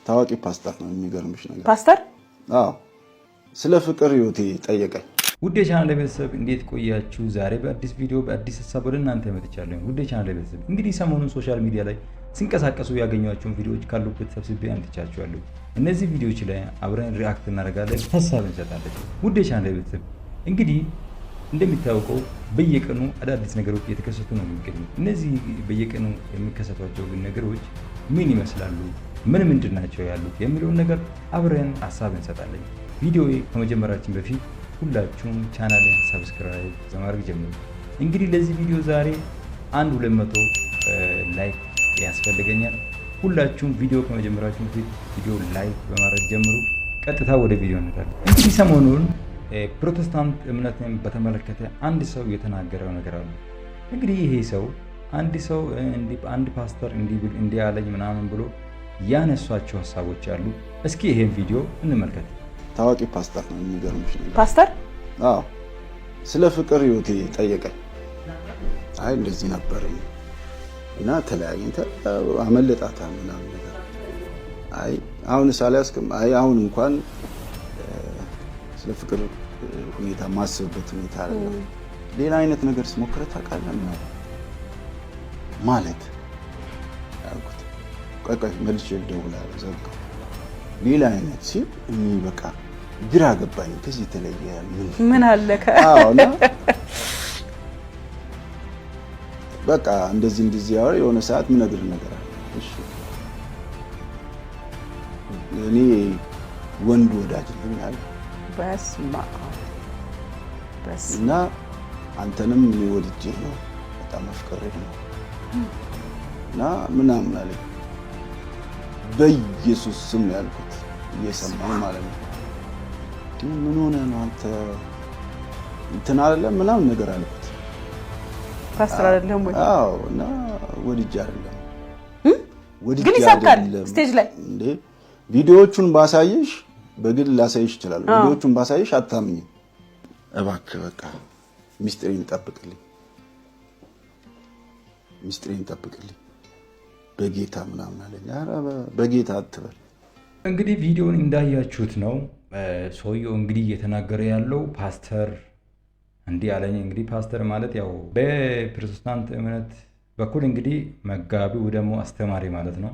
ታዋቂ ፓስተር ነው። የሚገርምሽ ነገር ፓስተር? አዎ፣ ስለ ፍቅር ህይወቴ ጠየቀኝ። ውድ የቻናል ቤተሰብ፣ እንዴት ቆያችሁ? ዛሬ በአዲስ ቪዲዮ በአዲስ ሀሳብ ወደ እናንተ መጥቻለሁ። ውድ የቻናል ቤተሰብ፣ እንግዲህ ሰሞኑን social media ላይ ሲንቀሳቀሱ ያገኟቸውን ቪዲዮዎች ካሉበት ሰብስቤ አምጥቻችኋለሁ። እነዚህ ቪዲዮዎች ላይ አብረን react እናደርጋለን፣ ሀሳብ እንሰጣለን። ውድ የቻናል ቤተሰብ፣ እንግዲህ እንደሚታወቀው በየቀኑ አዳዲስ ነገሮች እየተከሰቱ ነው የሚገኙ። እነዚህ በየቀኑ የሚከሰቷቸው ግን ነገሮች ምን ይመስላሉ፣ ምን ምንድን ናቸው ያሉት የሚለውን ነገር አብረን ሀሳብ እንሰጣለን። ቪዲዮ ከመጀመራችን በፊት ሁላችሁም ቻናልን subscribe በማድረግ ጀምሩ። እንግዲህ ለዚህ ቪዲዮ ዛሬ 1 200 like ያስፈልገኛል። ሁላችሁም ቪዲዮ ከመጀመራችሁ በፊት ቪዲዮ like በማድረግ ጀምሩ። ቀጥታ ወደ ቪዲዮ እንሄዳለን። እንግዲህ ሰሞኑን ፕሮቴስታንት እምነትን በተመለከተ አንድ ሰው የተናገረው ነገር አለ። እንግዲህ ይሄ ሰው አንድ ሰው አንድ ፓስተር እንዲህ ብል እንዲህ አለኝ ምናምን ብሎ ያነሷቸው ሀሳቦች አሉ። እስኪ ይሄን ቪዲዮ እንመልከት። ታዋቂ ፓስተር ነው። የሚገርምሽ ነገር ፓስተር? አዎ፣ ስለ ፍቅር ህይወቴ ጠየቀኝ። አይ እንደዚህ ነበረኝ እና ተለያየን፣ አመለጣታ ምናምን ነገር። አይ አሁን ሳልያዝክም፣ አይ አሁን እንኳን ስለ ፍቅር ሁኔታ ማስብበት ሁኔታ አይደለም። ሌላ አይነት ነገር ስሞክረህ ታውቃለህ ምናምን ማለት አልኩት። ቆይ ቆይ መልሼ ልደውል አለ፣ ዘጋው። ሌላ አይነት ሲል እኔ በቃ ግራ ገባኝ። ከዚህ የተለየ ምን ምን አለ? አዎ፣ እና በቃ እንደዚህ እንደዚህ ያወራ፣ የሆነ ሰዓት ምነግርህ ነገር አለ። እሺ፣ እኔ ወንድ ወዳጅ ነኝ አለ። በስመ አብ በስመ እና አንተንም እኔ ወድጄ ነው፣ በጣም አፍቅሬህ ነው እና ምናምን አለኝ። በኢየሱስ ስም ያልኩት እየሰማኝ ማለት ነው። ምን ሆነ ነው አንተ፣ እንትን አይደለም ምናምን ነገር አልኩት። ፓስተር አይደለም ወይ? አዎ፣ እና ወድጄ አይደለም፣ ወድጄ ግን ይሰብካል አይደለም። stage ላይ። እንዴ፣ ቪዲዮዎቹን ባሳይሽ፣ በግል ላሳይሽ ይችላል። ቪዲዮዎቹን ባሳይሽ አታምኝም። እባክህ በቃ ሚስጥሬን ጠብቅልኝ፣ ሚስጥሬን ጠብቅልኝ በጌታ ምናምን አለኝ። ኧረ በጌታ አትበል። እንግዲህ ቪዲዮን እንዳያችሁት ነው። ሰውየው እንግዲህ እየተናገረ ያለው ፓስተር እንዲህ አለኝ። እንግዲህ ፓስተር ማለት ያው በፕሮቴስታንት እምነት በኩል እንግዲህ መጋቢው ደግሞ አስተማሪ ማለት ነው።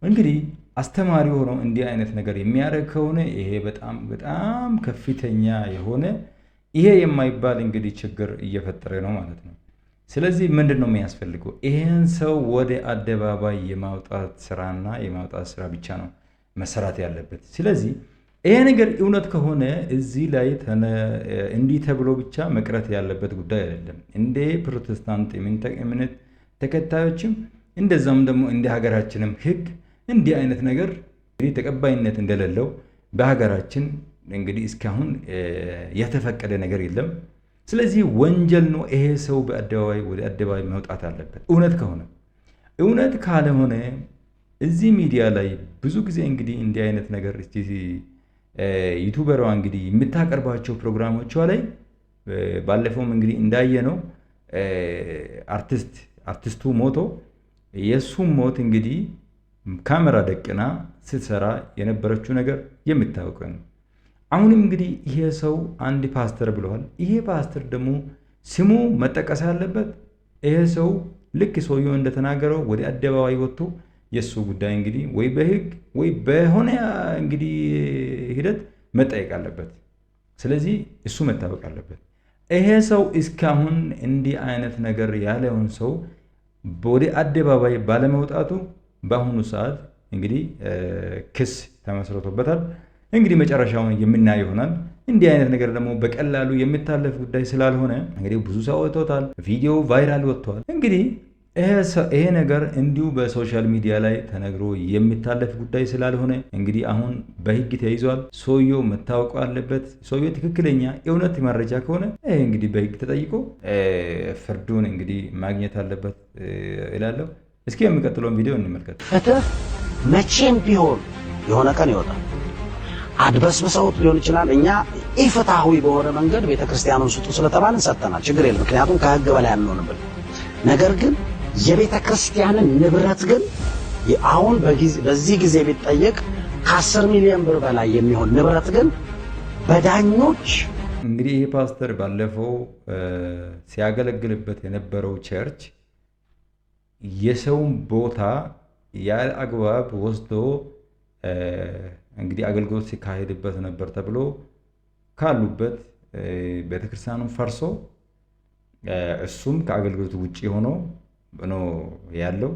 እንግዲህ አስተማሪ ሆኖ እንዲህ አይነት ነገር የሚያደርግ ከሆነ ይሄ በጣም በጣም ከፍተኛ የሆነ ይሄ የማይባል እንግዲህ ችግር እየፈጠረ ነው ማለት ነው። ስለዚህ ምንድን ነው የሚያስፈልገው? ይሄን ሰው ወደ አደባባይ የማውጣት ስራና የማውጣት ስራ ብቻ ነው መሰራት ያለበት። ስለዚህ ይሄ ነገር እውነት ከሆነ እዚህ ላይ እንዲህ ተብሎ ብቻ መቅረት ያለበት ጉዳይ አይደለም። እንደ ፕሮቴስታንት እምነት ተከታዮችም እንደዛም ደግሞ እንደ ሀገራችንም ሕግ እንዲህ አይነት ነገር እንግዲህ ተቀባይነት እንደሌለው፣ በሀገራችን እንግዲህ እስካሁን የተፈቀደ ነገር የለም። ስለዚህ ወንጀል ነው። ይሄ ሰው በአደባባይ ወደ አደባባይ መውጣት አለበት፣ እውነት ከሆነ። እውነት ካልሆነ እዚህ ሚዲያ ላይ ብዙ ጊዜ እንግዲህ እንዲህ አይነት ነገር YouTuber ዋ እንግዲህ የምታቀርባቸው ፕሮግራሞቿ ላይ ባለፈውም እንግዲህ እንዳየነው አርቲስቱ ሞቶ የእሱም ሞት እንግዲህ ካሜራ ደቅና ስትሰራ የነበረችው ነገር የሚታወቀው ነው። አሁንም እንግዲህ ይሄ ሰው አንድ ፓስተር ብለዋል። ይሄ ፓስተር ደግሞ ስሙ መጠቀስ አለበት። ይሄ ሰው ልክ ሰውየው እንደተናገረው ወደ አደባባይ ወጥቶ የእሱ ጉዳይ እንግዲህ ወይ በህግ ወይ በሆነ እንግዲህ ሂደት መጠየቅ አለበት። ስለዚህ እሱ መታወቅ አለበት። ይሄ ሰው እስካሁን እንዲህ አይነት ነገር ያለውን ሰው ወደ አደባባይ ባለመውጣቱ በአሁኑ ሰዓት እንግዲህ ክስ ተመስርቶበታል። እንግዲህ መጨረሻውን የምናየው ይሆናል። እንዲህ አይነት ነገር ደግሞ በቀላሉ የሚታለፍ ጉዳይ ስላልሆነ እንግዲህ ብዙ ሰው ወጥቶታል። ቪዲዮ viral ወጥቷል። እንግዲህ ይሄ ነገር እንዲሁ በ social media ላይ ተነግሮ የሚታለፍ ጉዳይ ስላልሆነ እንግዲህ አሁን በህግ ተይዟል። ሰውየው መታወቅ አለበት። ሰውየው ትክክለኛ የእውነት መረጃ ከሆነ ይሄ እንግዲህ በህግ ተጠይቆ ፍርዱን እንግዲህ ማግኘት አለበት እላለሁ። እስኪ የሚቀጥለውን ቪዲዮ እንመልከት። ፍትህ መቼም ቢሆን የሆነ ቀን ይወጣል። አድበስብሰውት ሊሆን ይችላል። እኛ ኢፍትሐዊ በሆነ መንገድ ቤተክርስቲያኑን ስጡ ስለተባልን ሰጥተናል። ችግር የለም። ምክንያቱም ከህግ በላይ አንሆንብን። ነገር ግን የቤተ ክርስቲያንን ንብረት ግን አሁን በዚህ ጊዜ ቢጠየቅ ከ10 ሚሊዮን ብር በላይ የሚሆን ንብረት ግን በዳኞች እንግዲህ ይህ ፓስተር ባለፈው ሲያገለግልበት የነበረው church የሰውን ቦታ ያለ አግባብ ወስዶ እንግዲህ አገልግሎት ሲካሄድበት ነበር ተብሎ ካሉበት ቤተክርስቲያኑን ፈርሶ እሱም ከአገልግሎቱ ውጭ ሆኖ ነው ያለው።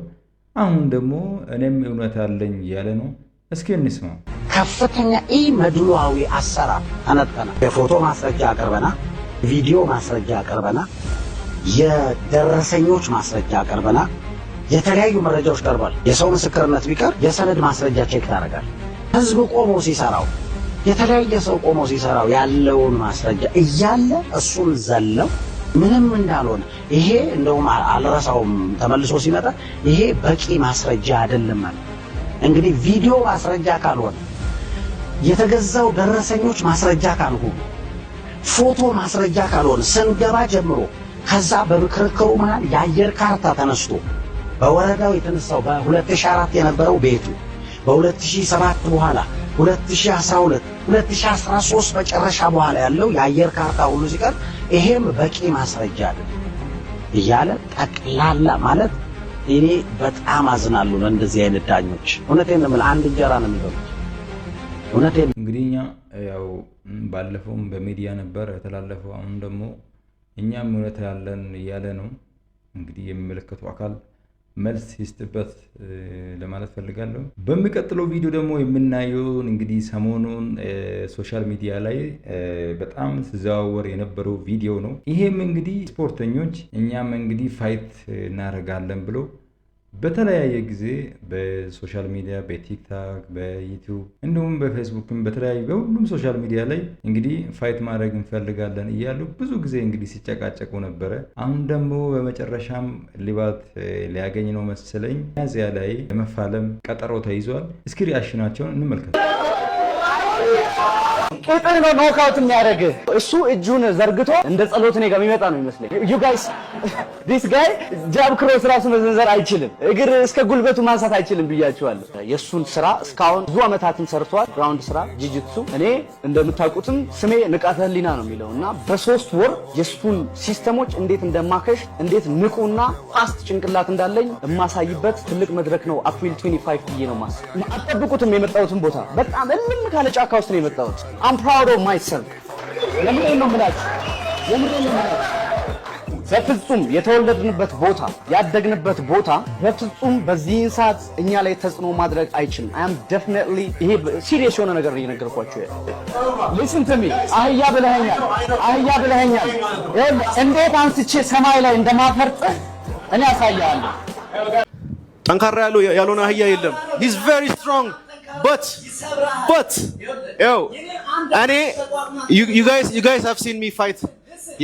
አሁን ደግሞ እኔም እውነት አለኝ እያለ ነው። እስኪ እንስማ። ከፍተኛ ኢ መድሏዊ አሰራር ተነጠነ። የፎቶ ማስረጃ አቅርበናል፣ ቪዲዮ ማስረጃ አቅርበናል፣ የደረሰኞች ማስረጃ አቅርበናል፣ የተለያዩ መረጃዎች ቀርቧል። የሰው ምስክርነት ቢቀር የሰነድ ማስረጃ check ታደርጋል። ህዝብ ቆሞ ሲሰራው፣ የተለያየ ሰው ቆሞ ሲሰራው ያለውን ማስረጃ እያለ እሱን ዘለው ምንም እንዳልሆነ፣ ይሄ እንደውም አልረሳውም፣ ተመልሶ ሲመጣ ይሄ በቂ ማስረጃ አይደለም ማለት። እንግዲህ ቪዲዮ ማስረጃ ካልሆነ፣ የተገዛው ደረሰኞች ማስረጃ ካልሆኑ፣ ፎቶ ማስረጃ ካልሆነ፣ ስንገባ ጀምሮ ከዛ በክርክሩ መሃል የአየር ካርታ ተነስቶ በወረዳው የተነሳው በ2004 የነበረው ቤቱ በ2007 በኋላ 2012፣ 2013 መጨረሻ በኋላ ያለው የአየር ካርታ ሁሉ ሲቀር ይሄም በቂ ማስረጃ አይደለም እያለ ጠቅላላ ማለት እኔ በጣም አዝናለሁ ለእንደዚህ አይነት ዳኞች። እውነቴን ነው የምልህ፣ አንድ እንጀራ ነው የሚበሉት። እውነቴን እንግዲህ እኛ ያው ባለፈውም በሚዲያ ነበር የተላለፈው። አሁን ደግሞ እኛም እውነት ያለን እያለ ነው። እንግዲህ የሚመለከቱ አካል መልስ ይስጥበት ለማለት ፈልጋለሁ። በሚቀጥለው ቪዲዮ ደግሞ የምናየውን እንግዲህ ሰሞኑን social media ላይ በጣም ሲዘዋወር የነበረው ቪዲዮ ነው። ይሄም እንግዲህ ስፖርተኞች እኛም እንግዲህ fight እናደርጋለን ብሎ በተለያየ ጊዜ በ social media፣ በቲክታክ፣ በዩቲዩብ እንዲሁም በፌስቡክም በተለያዩ በሁሉም social media ላይ እንግዲህ fight ማድረግ እንፈልጋለን እያሉ ብዙ ጊዜ እንግዲህ ሲጨቃጨቁ ነበረ። አሁን ደግሞ በመጨረሻም እልባት ሊያገኝ ነው መሰለኝ። ሚያዝያ ላይ ለመፋለም ቀጠሮ ተይዟል። እስኪ reaction ኣቸውን እንመልከት። ቅጥህ ነው knockout የሚያደርግህ። እሱ እጁን ዘርግቶ እንደ ጸሎት እኔ ጋር የሚመጣ ነው የሚመስለኝ። You guys, this guy jab cross ራሱ መዘንዘር አይችልም። እግር እስከ ጉልበቱ ማንሳት አይችልም ብያቸዋለሁ። የእሱን ስራ እስካሁን ብዙ ዓመታትን ሰርቷል። Ground ስራ፣ ጂጂትሱ። እኔ እንደምታውቁትም ስሜ ንቃተ ህሊና ነው የሚለው እና በ3 ወር የእሱን system ኦች እንዴት እንደማከሽ፣ እንዴት ንቁና fast ጭንቅላት እንዳለኝ የማሳይበት ትልቅ መድረክ ነው አፕሪል 25 ብዬ ነው ማስብ። አትጠብቁትም። የመጣሁትን ቦታ በጣም እልም ካለ ጫካ ውስጥ ነው የመጣሁት። I'm proud of myself። የምሬን ነው የምላችሁ፣ የምሬን ነው የምላችሁ። በፍጹም የተወለድንበት ቦታ፣ ያደግንበት ቦታ በፍጹም በዚህን ሰዓት እኛ ላይ ተጽዕኖ ማድረግ አይችልም። I'm definitely ይሄ serious የሆነ ነገር ነው እየነገርኳችሁ። Listen to me፣ አህያ ብለኸኛል፣ አህያ ብለኸኛል። እንዴት አንስቼ ሰማይ ላይ እንደማፈርጥህ እኔ አሳያለሁ። ጠንካራ ያለው ያልሆነ አህያ የለም። He's very strong, but ያው እኔ you guys have seen me fight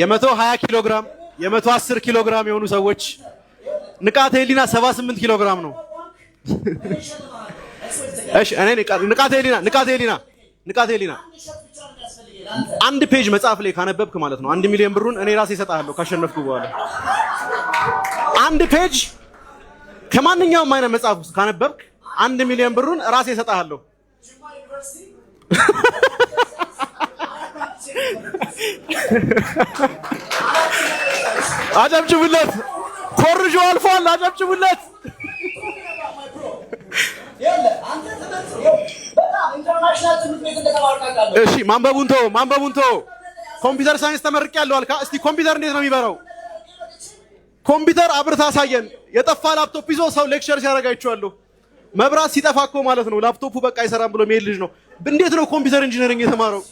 የ120 ኪሎ ግራም፣ የ110 ኪሎ ግራም የሆኑ ሰዎች። ንቃተ ህሊና 78 ኪሎ ግራም ነው። እሺ፣ እኔ ንቃተ ህሊና አንድ page መጽሐፍ ላይ ካነበብክ ማለት ነው 1 ሚሊዮን ብሩን እኔ ራሴ እሰጥሃለሁ ካሸነፍኩ በኋላ። አንድ page ከማንኛውም አይነት መጽሐፍ ውስጥ ካነበብክ 1 ሚሊዮን ብሩን ራሴ እሰጥሃለሁ። አጨብጭቡለት። ኮርጆ አልፏል። አጨብጭቡለት። እሺ፣ ማንበቡን ተወው፣ ማንበቡን ተወው። Computer science ተመርቄያለሁ አልካ። እስቲ ኮምፒውተር እንዴት ነው የሚበራው? ኮምፒውተር አብርታ አሳየን። የጠፋ ላፕቶፕ ይዞ ሰው lecture ሲያደርግ አይቼዋለሁ። መብራት ሲጠፋ እኮ ማለት ነው ላፕቶፑ በቃ አይሰራም ብሎ የሚሄድ ልጅ ነው። እንዴት ነው computer engineering የተማረው?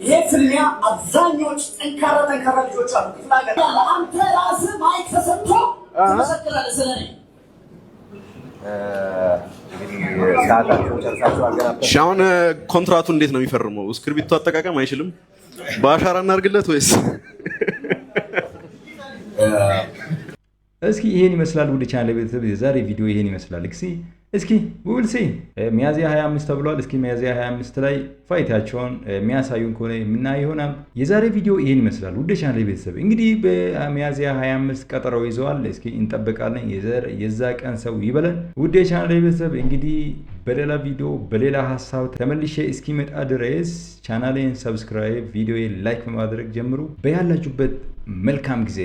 ይሄ ፍልሚያ አብዛኞች ጠንካራ ጠንካራ ልጆች አሉ ክፍለ ሀገር። አንተ ራስህ mic ተሰጥቶ ትመሰክራለህ ስለኔ። እሺ፣ አሁን ኮንትራቱ እንዴት ነው የሚፈርመው? እስክርቢቶ አጠቃቀም አይችልም። በአሻራ እናድርግለት ወይስ? እስኪ ይሄን ይመስላል። ውድ ቻናል ቤተሰብ፣ የዛሬ ቪዲዮ ይሄን ይመስላል። እስኪ we'll see። ሚያዝያ 25 ተብሏል። እስኪ ሚያዝያ 25 ላይ fight ኣቸውን የሚያሳዩን ከሆነ የምናየው ይሆናል። የዛሬ ቪዲዮ ይሄን ይመስላል። ውድ ቻናል ቤተሰብ፣ እንግዲህ በሚያዝያ 25 ቀጠሮ ይዘዋል። እስኪ እንጠብቃለን። የዛ ቀን ሰው ይበለን። ውድ ቻናል ቤተሰብ፣ እንግዲህ በሌላ ቪዲዮ በሌላ ሀሳብ ተመልሼ እስኪመጣ ድረስ ቻናሌን subscribe፣ ቪዲዮ like በማድረግ ጀምሩ። በያላችሁበት መልካም ጊዜ።